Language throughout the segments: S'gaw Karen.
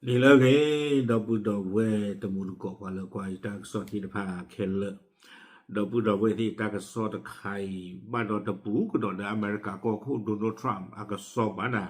နံၤလၢအဂ့ၤ, ဒီပုၢ်ဒီဝဲၢ်တံၤသကိး ပှၤလၢကွၢ်ယတၢ်ကစီၣ်သ့ၣ်တဖၣ်ခဲလၢာ်, ဒီပုၢ်ဒီဝဲၢ်သ့ၣ် တၢ်ကစီၣ်တခါအံၤ ဘၣ်ဒီးတပူၤကဒီးဒီးအမဲရကၤကီၢ်ခိၣ် Donald Trump အကစီၣ်ဘၣ်နၤ,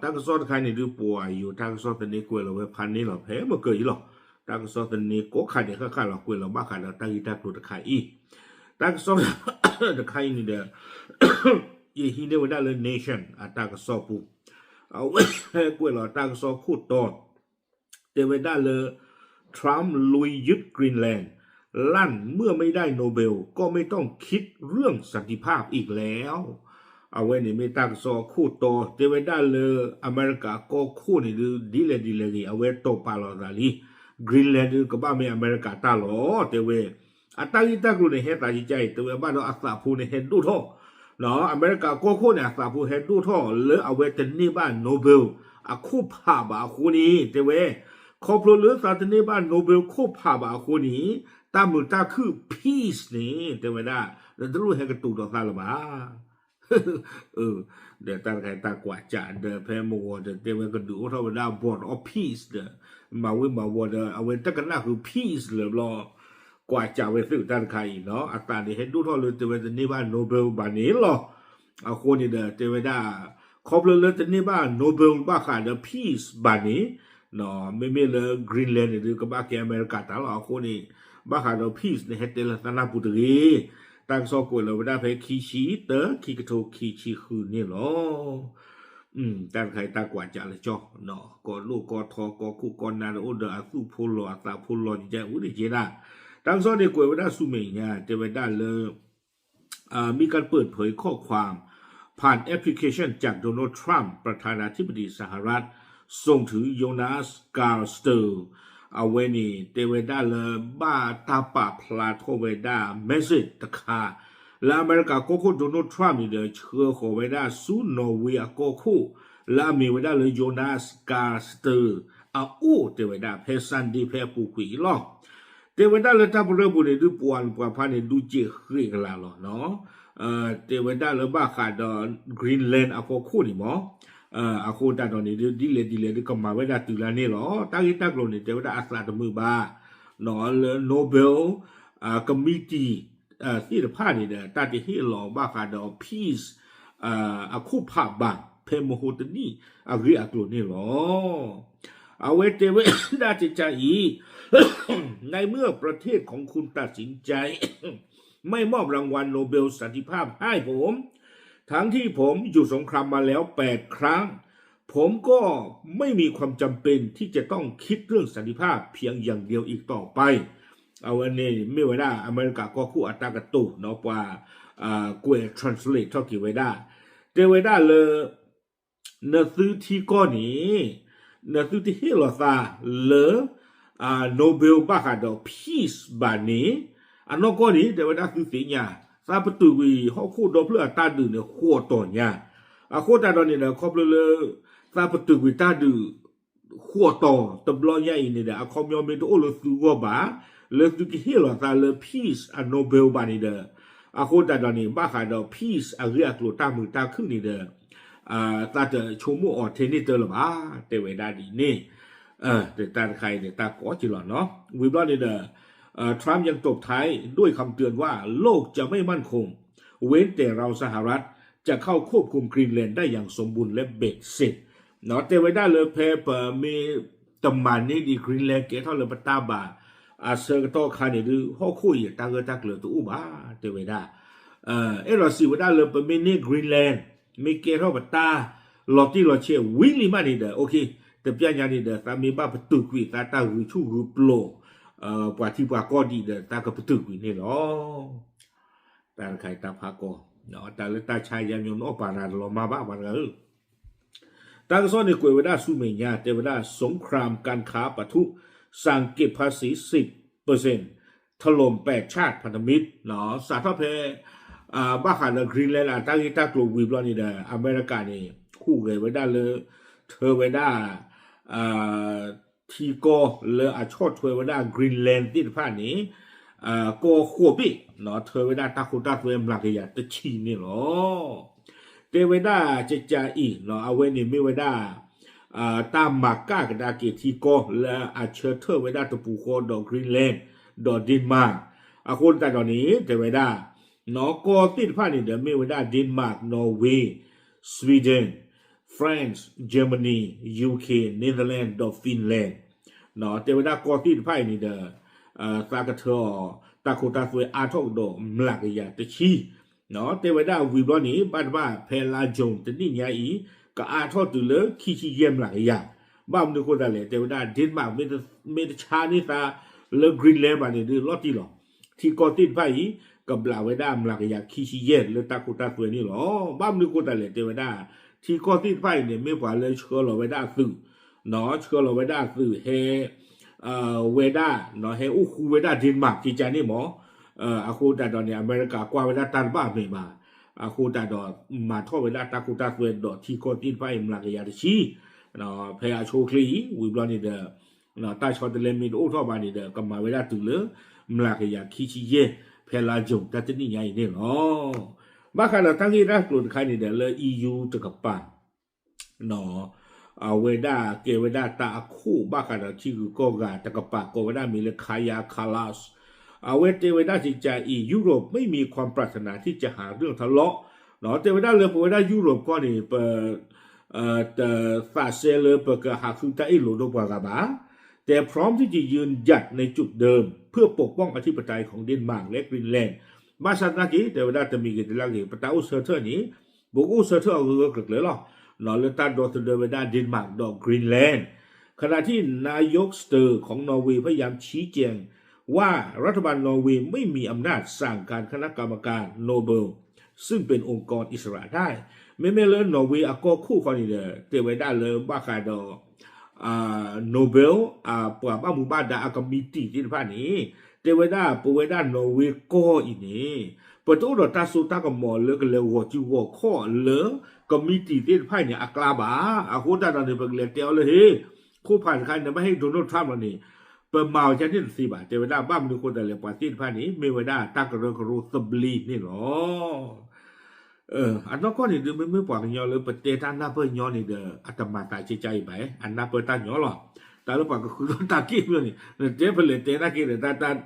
တၢ်ကစီၣ်တခါန့ၣ်ဒုး ပှၤယိၤတၢ်ကစီၣ်သန့ကွဲးလီၤဝဲဖးန့ၢ်လီၤဖဲမ့ၢ်ကၢၢ်အံၤလီၤ. တၢ်ကစီၣ်သန့ကိးခါဒဲးဃၣ်ဃၣ်လီၤ ကွဲးလီၤဘၣ်ဃးဒီးတၢ်ဂ့ၢ်တၢ်ကျိၤတခါအံၤ, တၢ်ကစီၣ်တခါအံၤန့ၣ်ဒီး ယဟံးန့ၢ်ဝဲဒၣ်လၢ Nation အတၢ်ကစီၣ်ပူၤ, အဝဲကွဲးလီၤတၢ်ကစီၣ်ခိၣ်တီ တဲဝဲဒၣ်လၢ Trump ลุยยึด Greenland ลั่น เมื่อไม่ได้โนเบลก็ไม่ต้องคิดเรื่องสันติภาพอีกแล้ว အဝဲန့ၣ်မ့ၢ်တၢ်ကစီၣ်ခိၣ်တီ တဲဝဲဒၣ်လၢ အမဲရကၤကီၢ်ခိၣ်န့ၣ်ဒုး ဒ်လဲၣ်ဒ်လဲၣ်ဂ့ၤ အဝဲတီၢ်ပာ်လီၤသးလံ Greenland ဒုးကဘၣ်မ့ၢ်အမဲရကၤတၢ်လီၤ တဲဝဲ အတၢ်ဂ့ၢ်တၢ်ကျိၤန့ၣ် ဟဲသးကကါအံၤ တဲဝဲဘၣ်ဒီးအသးဖိန့ၣ်ဟဲဒိၣ်ထီၣ်, အမဲရကၤကီၢ်ခိၣ်န့ၣ် အသးဖိဟဲဒိၣ်ထီၣ်လၢအဝဲတန့ၢ်ဘၣ် Nobel အခိၣ်ဖးဘၣ်အဃိန့ၣ် တဲဝဲ ခီဖျိလၢသးတန့ၢ်ဘၣ် Nobel ခိၣ်ဖးဘၣ်အဃိန့ၣ် တၢ်မုာ်တၢ်ခုၣ် peace န့ၣ် တဲဝဲဒၣ် နတလိၣ်ဟဲကတိၤဒီးသးလၢၤဘၣ် ဒီးတၢ်တခါအံၤတၢ်ကွၢ်စးဒီး ဖဲမုၢ်ဂီၤဒီး တဲဝဲကဒုးအိၣ်ထီၣ်ဝဲဒၣ် Board of Peace ဒီး မၤဝ့ၤမၤဝီၤဒီး အဝဲတကနၣ်ဃုာ် peace လၢၤဘျီ ကွၢ်စးဝဲသုးတၢ်တခါအံၤနီၤ အသးန့ၣ်ဟဲဒိၣ်ထီၣ်လၢတဲဝဲတန့ၢ်ဘၣ် Nobel ဘၣ်န့ၣ်လီၤ. အဃိန့ၣ်ဒီး တဲဝဲဒၣ် ခီဖျိလၢတန့ၢ်ဘၣ် Nobel ဘၣ်ဃးဒီး peace ဘၣ်န့ၣ် မ့မ့ၢ်လၢ Greenland န့ၣ်ဒုး ကဘၣ်ကဲအမဲရကၤတၢ်လီၤ. အဃိန့ၣ် ဘၣ်ဃးဒီး peace န့ၣ် ဟဲတဲလၢသးနၢ်ပူၤတဂ့ၤ. တၢ်ကစီၣ်ကွဲးလီၤဝဲဒၣ်ဖဲခံဆံတၢ ခံကထိခံဆံဃုန့ၣ်လီၤ. တၢ်တခါအံၤတၢ်ကွၢ်စးလၢကၠီ, ကီၢ်ဒိၣ်ကီၢ်ထီ ကီၢ်ခိၣ်ကီၢ်နၢ်တအိၣ်ဒီးအသူၣ်ဖိလီၤအသးဖိလီၤ ကကဲအူန့ၣ်ကဲဒၣ်, တၢ်ကစီၣ်န့ၣ်ကွဲးဝဲဒၣ်ဆူမဲာ်ညါ တဲဝဲဒၣ်လၢ มีการเปิดเผยข้อความผ่านแอปพลิเคชันจากโดนัลด์ ทรัมป์ ประธานาธิบดีสหรัฐ ส่งถึงโยนาส กาลสเตอร์ အဝဲန့ၣ် တဲဝဲဒၣ်လၢဘၣ်တၢ်ပာ်ဖျါထီၣ်ဝဲဒၣ် message တခါ လၢအမဲရကၤကီၢ်ခိၣ် Donald Trump န့ၣ်ဒီး ဆှၢဃီၤဝဲဒၣ်ဆူ Norway အကီၢ်ခိၣ် လၢအမ့ၢ်ဝဲဒၣ်လၢ Jonas Gahr Støre အအိၣ် တဲဝဲဒၣ်ဖဲ Sunday ဖဲအပူၤကွံာ်အံၤလီၤ. တဲဝဲဒၣ်လၢတၢ်ပရၢပူၤန့ၣ် ဒုးပှၤပှၤဖါန့ၣ် ဒုးစဲးဃ့ကလာ်လီၤနီၤ. တဲဝဲဒၣ်လၢဘၣ်ဃးဒီး Greenland အဖီခိၣ်န့ၣ်မး အဃိသတးဒီးန့ၣ် ဒ်လဲၣ်ဒ်လဲၣ်ဒုးကမၤဝဲဒၣ်တုၤလၢန့ၣ်လီၤ. တၢ်ဂ့ၢ်တၢ်ကျိၤန့ၣ် တဲဝဲဒၣ်အသးတမုာ်ဘၣ် လၢ Nobel Committee သ့ၣ်တဖၣ်န့ၣ်ဒီး တၢ်တဟ့ၣ်လီၤဘၣ်ဃးဒီး peace အခိၣ်ဖးဘၣ် ဖဲမဟိတနံၣ်အဂ့ၢ်အကျိၤန့ၣ်လီၤ. အဝဲတဲဝဲဒၣ်ကကါအံၤ ในเมื่อประเทศของคุณตัดสินใจไม่มอบรางวัลโนเบลสันติภาพให้ผม ทั้งที่ผมหยุดสงครามมาแล้วแปดครั้ง ผมก็ไม่มีความจำเป็นที่จะต้องคิดเรื่องสันติภาพเพียงอย่างเดียวอีกต่อไป အဝဲန့ၣ်မ့ၢ်ဝဲဒၣ် အမဲရကၤကီၢ်ခိၣ်အတၢ်ကတိၤနီၤ ပှၤကွဲး translate ထီၣ်က့ၤဝဲဒၣ် တဲဝဲဒၣ်လၢ နသုထံကီၢ်န့ၣ် နသုတဟ့ၣ်လီၤသးလၢ Nobel ဘၣ်ဃးဒီး peace ဘၣ်န့ၣ် အနီၢ်ကီၢ်န့ၣ် တဲဝဲဒၣ်သုသ့ၣ်ညါ သးပတုာ်ကွံာ်ဟီၣ်ခိၣ်ဒီဖျၢၣ်အတၢ်ဒုးန့ၣ် ဃိးတီၤညါ အဃိသတးဒီးန့ၣ်ဒီး ခီဖျိလၢ သးပတုာ်ကွံာ်တၢ်ဒုး ဃိးတီၤတဘျီညါအံၤန့ၣ်ဒီး အခီပညီမ့ၢ်တအိၣ်လၢသုဂီၢ်ဘၣ် လၢသုကဟ့ၣ်လီၤသးလၢ peace အ Nobel ဘၣ်န့ၣ်ဒီး အဃိသတးဒီးန့ၣ် ဘၣ်ဃးဒီး peace အဂ့ၢ်အကျိၤတၢ်မုာ်တၢ်ခုၣ်န့ၣ်ဒီး သးတဆိကမိၣ်အီၤထဲန့ၣ်တၢ်လၢၤဘၣ် တဲဝဲဒၣ်ဒ်န့ၣ် တၢ်တခါအံၤန့ၣ် တၢ်ကိးက့ၤလီၤနီၤ ဝံၤဘျီန့ၣ်ဒီး Trump ยังตบท้ายด้วยคำเตือนว่าโลกจะไม่มั่นคงเว้นแต่เราสหรัฐจะเข้าควบคุมกรีนแลนด์ได้อย่างสมบูรณ์และเบ็ดเสร็จ တဲဝဲဒၣ်လၢဖဲပမ့ၢ်တမၤန့ၢ်ဒံး Greenland ကဲထီၣ်လၢပတၢ်ဘၣ် အဆၢကတီၢ်အခါန့ၣ်ဒုး ဟီၣ်ခိၣ်အံၤအတၢ်ဂၢၢ်တၢ်ကျၢၤတအိၣ်ဘၣ် တဲဝဲဒၣ် အဲၣ်ဒိးစံးဝဲဒၣ်လၢပမ့ၢ်န့ၢ် Greenland မ့ၢ်ကဲထီၣ်ပတၢ်လီၤတံၢ်လီၤဆဲးဝံၤလံမးန့ၣ်ဒီး တပျၢ်ညါန့ၣ်ဒီး သးမ့ၢ်ဘၣ်ပတုာ်ကွံာ်သးတၢ်ဂုာ်ဆူၣ်ဂုာ်ပျိာ် ပှၤထံပှၤကီၢ်ဒံးဒီး သးကပတုာ်ကွံာ်န့ၣ်လီၤ. တၢ်တခါအံၤတၢ်ဖးကီ တၢ်လၢတၢ်ဆါယါမၠိနီၣ်ပာ်ရၤတလီၤမၢ်ဘၣ် ပှၤတဂၤဧၢ တၢ်ကစီၣ်န့ၣ်ကွဲးဝဲဒၣ်ဆူမဲာ်ညါ တဲဝဲဒၣ် สงครามการค้าปะทุ สั่งเก็บภาษีสิบเปอร์เซ็นต์ ถล่มแปดชาติพันธมิตร စးထီၣ်ဖဲ ဘၣ်ဃးဒီး Greenland အတၢ်ဂ့ၢ်တၢ်ကျိၤဝံၤဘျီန့ၣ်ဒီး အမဲရကၤန့ၣ် ဟူးဂဲၤဝဲဒၣ်လၢ ထၢဝဲဒၣ် ထံကီၢ်လၢအဆီၣ်ထွဲဝဲဒၣ် Greenland သ့ၣ်တဖၣ်န့ၣ် ကီၢ်ဃိးဘ့ၣ် ထၢဝဲဒၣ်တၢ်ခိတၢ်သွဲမျးကယၤတဆံန့ၣ်လီၤ. တဲဝဲဒၣ်ကကါအံၤ အဝဲန့ၣ်မ့ၢ်ဝဲဒၣ် တၢ်မၤကၣ်ကဒါက့ၤထံကီၢ်လၢအဆၢထၢၣ်ဝဲဒၣ်တပူၤဃီဒီး Greenland ဒီး Denmark အဃိသတးဒီးန့ၣ် တဲဝဲဒၣ် ကီၢ်သ့ၣ်တဖၣ်န့ၣ်ဒီး မ့ၢ်ဝဲဒၣ် Denmark, Norway, Sweden, France, Germany, UK, Netherlands ဒီး Finland တဲဝဲဒၣ်ကီၢ်သ့ၣ်တဖၣ်အံၤန့ၣ်ဒီး သးကထၢအီၤ တၢ်ခိတၢ်သွဲအါထီၣ်ကဒီးမျးကယၤတဆံ တဲဝဲဒၣ်ဝံၤဘျီန့ၣ် ဘၣ်တဘၣ်ဖဲလါ June တနံၣ်ညါအံၤ ကအါထီၣ်တုၤလၢခံဆံယဲၢ်မျးကယၤ ဘၣ်မနုၤအဃိသတးလဲၣ် တဲဝဲဒၣ် Denmark မ့ၢ်တဆါန့ၢ်သးလၢ Greenland ဘၣ်န့ၣ်ဒုးလီၤတံၢ်လီၤ. ထံကီၢ်သ့ၣ်တဖၣ်အံၤ ကဘျးဝဲဒၣ်မျးကယၤခံဆံယဲၢ်လၢတၢ်ခိတၢ်သွဲန့ၣ်လီၤ. ဘၣ်မနုၤအဃိသတးလဲၣ် တဲဝဲဒၣ် ထံကီၢ်သ့ၣ်တဖၣ်အံၤန့ၣ် မ့ၢ်ပှၤလၢဆှၢလီၤဝဲဒၣ်အသုး ဆှၢလီၤဝဲဒၣ်အသုးဟဲ ဝဲဒၣ် ဟဲအိၣ်ဃူဝဲဒၣ် Denmark က့ၤကန့ၣ်မး အဃိသတးဒီးန့ၣ် အမဲရကၤကွၢ်ဝဲဒၣ်တၢ်တဘၣ်အမဲာ်ဘၣ်. အဃိသတးဒီး မၤထီၣ်ဝဲဒၣ်တၢ်ခိတၢ်သွဲဒီးထံကီၢ်သ့ၣ်တဖၣ်အံၤမျးကယၤတဆံ ဖဲအဆိအချ့အံၤ ဝံၤဘျီန့ၣ်ဒီး တၢ်ဆီတလဲမ့ၢ်တအိၣ်ထီၣ်ဘၣ်န့ၣ်ဒီး ကမၤဝဲဒၣ်တုၤလၢ မျးကယၤခံဆံယဲၢ် ဖဲလါ June တၢ်တနံၣ်ညါအံၤန့ၣ်လီၤ. ဘၣ်ဃးဒီးတၢ်ဂ့ၢ်တၢ်ကျိၤတခါန့ၣ်ဒီး လၢ E U တကပၤ အဝဲဒၣ်ကဲဝဲဒၣ်တၢ်အခိၣ်ဘၣ်ဃးဒီးထံဂုၤကီၢ်ဂၤတကပၤ ကိးဝဲဒၣ်မ့ၢ်လၢ Kaja Kallas အဝဲတဲဝဲဒၣ် ကကအံၤ Europe ไม่มีความปรารถนาที่จะหาเรื่องทะเลาะ တဲဝဲဒၣ်လၢပဝဲဒၣ် Europe ကီၢ်န့ၣ် ပ တသးစဲလၢပကဟးဃုတၢ်အ့ၣ်လိာ်ဒီးပှၤဂၤဘၣ်. แต่พร้อมที่จะยืนหยัดในจุดเดิมเพื่อปกป้องอธิปไตยของเดนมาร์กและกรีนแลนด์ ဘၣ်ဆၣ်သနာ်က့ တဲဝဲဒၣ်တမံၤဂ့ၤတလၢဂ့ၤ ပတၢ်အိၣ်ဆၢထၢၣ်န့ၣ် ပကအိၣ်ဆၢထၢၣ်အီၤဂၢၢ်ဂၢၢ်ကျၢၤကျၢၤလီၤ. လၢတၢ်ဒီသဒၢဝဲဒၣ် Denmark ဒီး Greenland ขณะที่นายก Støre ของนอร์เวย์ พยายามชี้แจงว่ารัฐบาลนอร์เวย์ไม่มีอำนาจสั่งการคณะกรรมการโนเบล ซึ่งเป็นองค์กรอิสระได้ မ့မ့ၢ်လၢ Norway အကီၢ်ခိၣ်ဃီန့ၣ်ဒီး တဲဝဲဒၣ်လၢဘၣ်ဃးဒီး Nobel ပှၤဘၣ်မူဘၣ်ဒါအကမံးတံာ်သ့ၣ်တဖၣ်န့ၣ် တဲဝဲဒၣ်ပဝဲဒၣ် Norway ကီၢ်အံၤန့ၣ် ပတအိၣ်ဒီးတၢ်စိတၢ်ကမီၤလၢကလဲၤဂီၤစုဂီၤခီၣ်လၢ ကမံးတံာ်သ့ၣ်တဖၣ်အံၤန့ၣ် အကျါဘၣ်. အဃိသတးဒီးန့ၣ် ပကလဲၤတဲအီၤလၢဟ့ၣ် ခိၣ်ဖးတခါန့ၣ် ဘၣ်ဟ့ၣ် Donald Trump လီၤန့ၣ် ပမၤအီၤကန့ၣ်တသ့ဘၣ်. တဲဝဲဒၣ်ဘၣ်မနုၤအဃိသတးလဲၣ် ပှၤသ့ၣ်တဖၣ်န့ၣ် မ့ၢ်ဝဲဒၣ်တၢ်ကရၢကရိသဘျ့န့ၣ်လီၤ. အနီၢ်ကီၢ်န့ၣ်ဒုး မ့မ့ၢ်ပှၤကညီလၢပတဲတၢ်နၢ်ပၢၢ်ညီန့ၣ်ဒီး အတမၤသးကဲကါအံၤဘၣ်, အနၢ်ပၢၢ်တၢ်ညီလီၤ. တၢ်လၢပှၤကဃုထီၣ်တၢ်က့ၢ်မ့ၢ်န့ၣ် နတဲဖဲလဲၣ်တဲနာ်က့ဒီး တၢ်တၢ်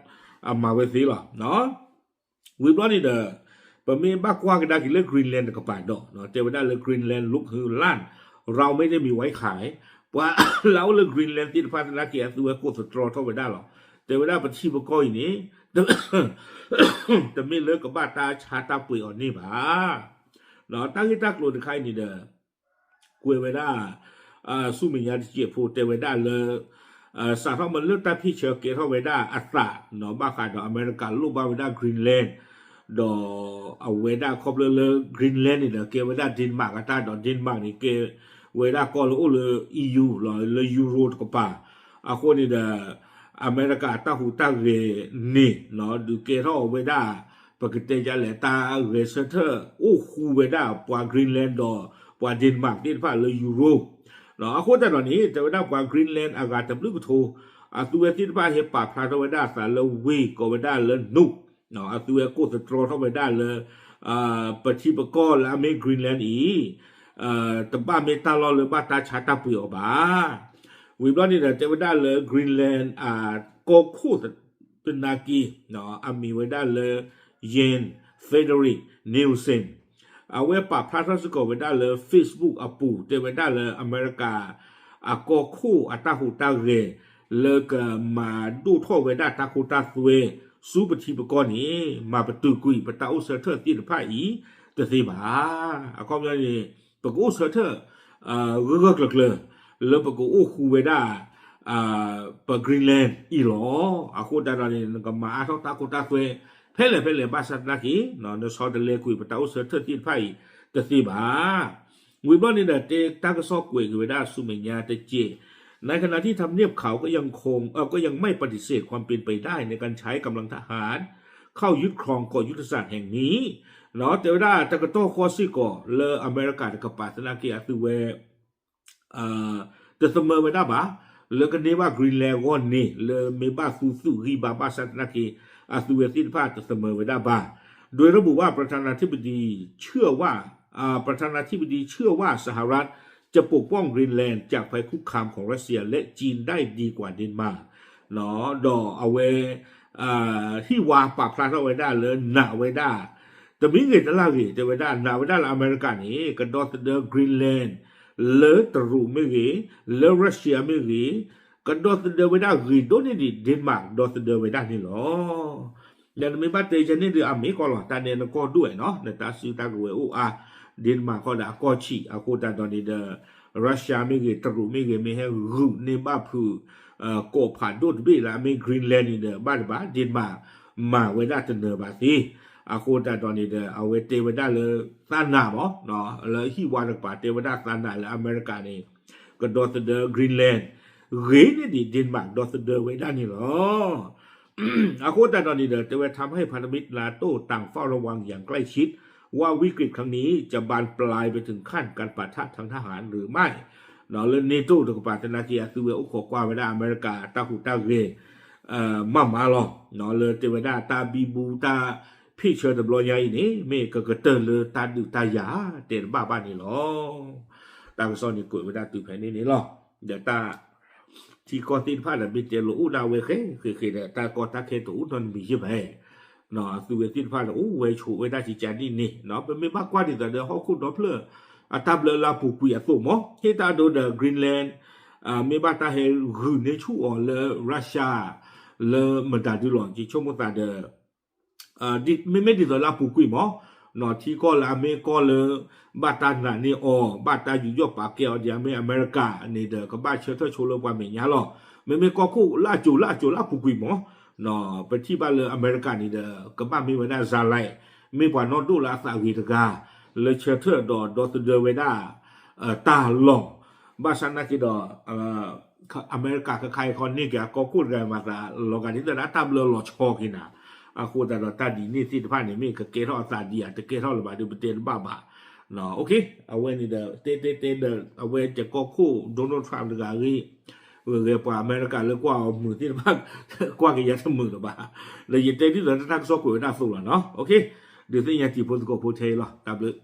အမၤဝဲသ့လီၤ. ဝံၤဘျီန့ၣ်ဒီး ပမ့ၢ်ဘၣ်ကွၢ်ကဒါက့ၤလၢ Greenland တကပၤဒီး တဲဝဲဒၣ်လၢ Greenland လုၢ်ဟုလၢ် ရၤမ့ၢ်တမံၤဝဲခါ ပှၤလၢအအိၣ်လၢ Greenland သ့ၣ်တဖၣ်သနာ်က့ အသုဝဲကိးသတြီထီၣ်ဝဲဒၣ်လီၤ. တဲဝဲဒၣ်ပထံပကီၢ်အံၤန့ၣ် တမ့ၢ်လၢကဘၣ်တၢ်ဆါတၢ်ပှ့ၤအီၤန့ၣ်ဘၣ်. တၢ်ဂ့ၢ်တၢ်ကျိၤတခါအံၤန့ၣ်ဒီး ကွဲးဝဲဒၣ် ဆူမဲာ်ညါတစဲးဖိတဲဝဲဒၣ်လၢ စးထီၣ်မ့ၢ်လၢတၢ်ဖ့ၣ်ဆၢကဲထီၣ်ဝဲဒၣ်အသး ဘၣ်ဃးဒီးအမဲရကၤလိၣ်ဘၣ်ဝဲဒၣ် Greenland ဒီးအဝဲဒၣ်ခီဖျိလၢ Greenland န့ၣ်ဒီး ကဲဝဲဒၣ် Denmark အတၢ်ဒီး Denmark န့ၣ် ကဲဝဲဒၣ်ကီၢ်လၢအိၣ်လၢ E U လီၤ လၢ Euro တကပၤ အဃိန့ၣ်ဒီး အမဲရကၤအတၢ်ဟူးတၢ်ဂဲၤန့ၣ် ဒုးကဲထီၣ်ဝဲဒၣ် ပကတဲဒ်လဲၣ် တၢ်ဂဲၤဆၢထၢၣ်အိၣ်ဃူဝဲဒၣ်ပှၤ Greenland ဒီးပှၤ Denmark သ့ၣ်တဖၣ်လၢ Euro အဃိသတးဒီးန့ၣ် တဲဝဲဒၣ်ပှၤ Greenland အဂၤတဘျုးကထိ အသုဝဲသ့ၣ်တဖၣ်ဟဲပာ်ဖျါထီၣ်ဝဲဒၣ်အသးလၢဝ့ၢ်ကိးဝဲဒၣ်လၢ Nuuk အသုဝဲကိးသတြီထီၣ်ဝဲဒၣ်လၢ ပထံပကီၢ်လၢအမ့ၢ် Greenland အံၤ တဘၣ်မ့ၢ်တၢ်လီၢ်လၢဘၣ်တၢ်ဆါတၢ်ပှ့ၤအီၤဘၣ်. ဝံၤဘျီန့ၣ်ဒီး တဲဝဲဒၣ်လၢ Greenland အကီၢ်ခိၣ်သနာ်က့ အမံၤဝဲဒၣ်လၢ Jens Frederik Nielsen အဝဲပာ်ဖျါထီၣ်စ့ၢ်ကီးဝဲဒၣ်လၢ Facebook အပူၤ တဲဝဲဒၣ်လၢအမဲရကၤ အကီၢ်ခိၣ်အတၢ်ဟူးတၢ်ဂဲၤ လၢကမၤဒိၣ်ထီၣ်ဝဲဒၣ်တၢ်ခိတၢ်သွဲ ဆူပထံပကီၢ်န့ၣ် မၤပတုာ်ကွံာ်ပတၢ်အိၣ်ဆၢထၢၣ်သ့ၣ်တဖၣ်အံၤ တသ့ဘၣ်. အခီပညီန့ၣ် ပကအိၣ်ဆၢထၢၣ် ဂၢၢ်ဂၢၢ်ကျၢၤကျၢၤ လၢပကအိၣ်ဃူဝဲဒၣ် ပ Greenland အံၤလီၤ. အဃိသတးဒီးန့ၣ် နကမၤအါထီၣ်တၢ်ခိတၢ်သွဲ ဖဲလဲၣ်ဖဲလဲၣ်ဘၣ်ဆၣ်သနာ်က့ နဆီတလဲကွံာ်ပတၢ်အိၣ်ဆၢထၢၣ်သ့ၣ်တဖၣ်အံၤ တသ့ဘၣ်. ဝံၤဘျီန့ၣ်ဒီး တဲတၢ်ကစီၣ်ကွဲးက့ၤဝဲဒၣ်ဆူမဲာ်ညါတက့ၢ်. ในขณะที่ทำเนียบขาวก็ยังคง เอ่อ ก็ยังไม่ปฏิเสธความเป็นไปได้ในการใช้กำลังทหารเข้ายึดครองเกาะยุทธศาสตร์แห่งนี้ တဲဝဲဒၣ်တကတီၢ်ဃီစ့ၢ်ကီး လၢအမဲရကၤတကပၤသနာ်က့ အသုဝဲ တသမၢဝဲဒၣ်ဘၣ် လၢကန့ၢ်ဘၣ် Greenland အဂီၢ်န့ၣ် လၢမ့ၢ်ဘၣ်သူသုးဂံၢ်ဘါဘၣ်ဆၣ်သနာ်က့ အသုဝဲသ့ၣ်တဖၣ်တသမၢဝဲဒၣ်ဘၣ်. โดยระบุว่าประธานาธิบดีเชื่อว่า อ่า ประธานาธิบดีเชื่อว่าสหรัฐจะไม่ยอมให้ จะปกป้องกรีนแลนด์จากภัยคุกคามของรัสเซียและจีนได้ดีกว่าเดนมาร์ก ဒီးအဝဲ ဟံၣ်ဝါပာ်ဖျါထီၣ်ဝဲဒၣ်လၢနာ်ဝဲဒၣ် တမံၤဂ့ၤတလၢ်ဂ့ၤ တဲဝဲဒၣ် နာ်ဝဲဒၣ်လၢအမဲရကၤန့ၣ် ကဒီသဒၢ Greenland လၢတရူးမ့ၢ်ဂ့ၤ, လၢ Russia မ့ၢ်ဂ့ၤ, ကဒီသဒၢဝဲဒၣ်ဂ့ၤဒိၣ်န့ၢ်ဒံး Denmark ဒီသဒၢဝဲဒၣ်န့ၣ်လီၤ. ဒီးနမ့ၢ်ဘၣ်တဲယၤန့ၣ်ဒီးအမ့ၢ်ကီလီၤ, တၢ်နဲနကီၢ်ဒိၣ်ဝဲနီၤ, နတၢ်စုတၢ်ကဝဲၤအိၣ်အါ, Denmark ခီဒီးအကီၢ်ဆံး, အဃိသတးဒီးန့ၣ်ဒီး Russia မ့ၢ်ဂ့ၤ တရူးမ့ၢ်ဂ့ၤ မ့ၢ်ဟဲဂုာ်န့ၢ်ဘၣ်ဖုး ကိးဖးဒိၣ်တဘ့ၣ်လၢအမ့ၢ် Greenland န့ၣ်ဒီး ဘၣ်တဘၣ် Denmark မၤဝဲဒၣ်တနၢၤဘၣ်သ့, အဃိသတးဒီးန့ၣ်ဒီး အဝဲတဲဝဲဒၣ်လၢသးနာ်မး, လၢဟံၣ်ဝါတကပၤတဲဝဲဒၣ်သးနာ်လၢအမဲရကၤန့ၣ် ကဒီသဒၢ Greenland ဂ့ၤန့ၢ်ဒံး Denmark ဒီသဒၢဝဲဒၣ်န့ၣ်လီၤ. အဃိသတးဒီးန့ၣ်ဒီး တဲဝဲ ทำให้พันธมิตร NATO ต่างเฝ้าระวังอย่างใกล้ชิด ว่าวิกฤตครั้งนี้จะบานปลายไปถึงขั้นการปะทะทางทหารหรือไม่ လၢ NATO တကပၤသနာ်က့ အသုဝဲအိၣ်ခိးကွၢ်ဝဲဒၣ်အမဲရကၤတၢ်ဟူးတၢ်ဂဲၤ မးမးလီၤ. လၢတဲဝဲဒၣ်တၢ်ဘံဘူတၢ် ဖ့ၣ်ဆၢတဘျီညါအံၤန့ၣ် မ့ၢ်ကကတၢၢ်လၢတၢ်ဒုးတၢ်ယၤ တဲတဘၣ်ဘၣ်န့ၣ်လီၤ. တၢ်ကစီၣ်န့ၣ်ကွဲးဝဲဒၣ်တုၤဖဲန့ၣ်န့ၣ်လီၤ. ဒီးတၢ် ထံကီၢ်သ့ၣ်တဖၣ်ဒီး မ့ၢ်တဲလိာ်အိၣ်ဒၣ်ဝဲဃဲဃဲဃဲဒီး တၢ်ကီတၢ်ခဲတအိၣ်နီတမံၤယဲၢ်ဘၣ်. အသုဝဲသ့ၣ်တဖၣ်ဒီး အိၣ်ဝဲဆိးဝဲဒၣ်ကကန့ၣ်န့ၣ် ပမ့ၢ်ဘၣ်ကွၢ်ဒ်သိးဒီး ဟီၣ်ခိၣ်ဒီဖျၢၣ် အတၢ်ဘျၢလၢအပူၤကွံာ်အသိးမး ဟ့ၣ်တၢ်ဒိဒီး Greenland မ့ၢ်ဘၣ်တၢ်ဟဲဂုာ်န့ၢ်ဆူၣ်အီၤလၢ Russia လၢမတၤဒုလီၤ ယဆိကမိၣ်သးဒီး မ့မ့ၢ်ဒ်သိးလၢအပူၤကွံာ်မး ထံကီၢ်လၢအမ့ၢ်ကီၢ်လၢ ဘၣ်တၢ်နာ်န့ၢ်အီၤ ဘၣ်တၢ်ယူးယီၣ်ပာ်ကဲအီၤဒ်အမ့ၢ်အမဲရကၤန့ၣ်ဒီး ကဘၣ်ဆၢထၢၣ်ဆိလၢပှၤမဲာ်ညါလီၤ. မ့မ့ၢ်ကီၢ်ခိၣ်လၢအစိၤလၢအစိၤလၢအပူၤကွံာ်မး ပထံၣ်ဘၣ်လၢအမဲရကၤန့ၣ်ဒီး ကဘၣ်မ့ၢ်ဝဲဒၣ် Zelensky မ့ၢ်ပှၤနီၢ်ဒိၣ်လၢအသးဂ့ၤတဂၤ လၢဆၢထၢၣ်ဒီးဒီသဒၢဝဲဒၣ် တၢ်လီၢ် ဘၣ်ဆၣ်နာ်က့ဒီး အမဲရကၤခဲခါအံၤခီန့ၢ်က့ၤအကီၢ်ခိၣ်တဂၤမၤသးလီၤဂာ်ဒ်သိးဒီးအတၢ်ဘျၢလီၤဆီက့ၤနၤ, အဃိသတးဒီးတၢ်ဒ်န့ၣ်သ့ၣ်တဖၣ်န့ၣ် မ့ၢ်ကကဲထီၣ်အသးဒ်အတကဲထီၣ်လၢၤဘၣ်ဒီး ပတဲတဘၣ်ဘၣ်. အဝဲန့ၣ်ဒီး တဲတဲတဲဒီး အဝဲကီၢ်ခိၣ် Donald Trump တဂၤဂ့ၤ ဂဲၤပှၤအမဲရကၤလၢကွၢ်အီၤမုာ်သ့ၣ်တဖၣ် ကွၢ်က့ၤယၤတမုာ်လၢၤဘၣ်. ဒီးယတဲဒ်သိးတၢ်ကစီၣ်ကွဲးဝဲဒၣ်အသိးလီၤနီၤ. ဒုးသ့ၣ်ညါတံၤဖိသကိးဖိထဲအံၤလီၤ. တၢ်ဘျုး